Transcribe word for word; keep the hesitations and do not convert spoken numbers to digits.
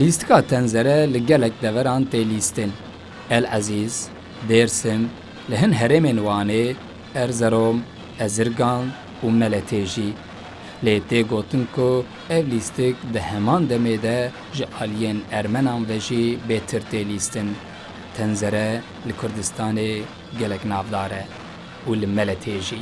Lîstika Tenzere li gelek deveran tê lîstin. El Ezîz, Dêrsim, li hin herêmên Wanê, Erzerom, Ezirgan û Meletê jî. Lê tê gotin ku ev lîstik di heman demê de ji aliyên Ermenan ve jî bêtir tê lîstin. Tenzere li Kurdistanê gelek navdar e û li Meletê jî.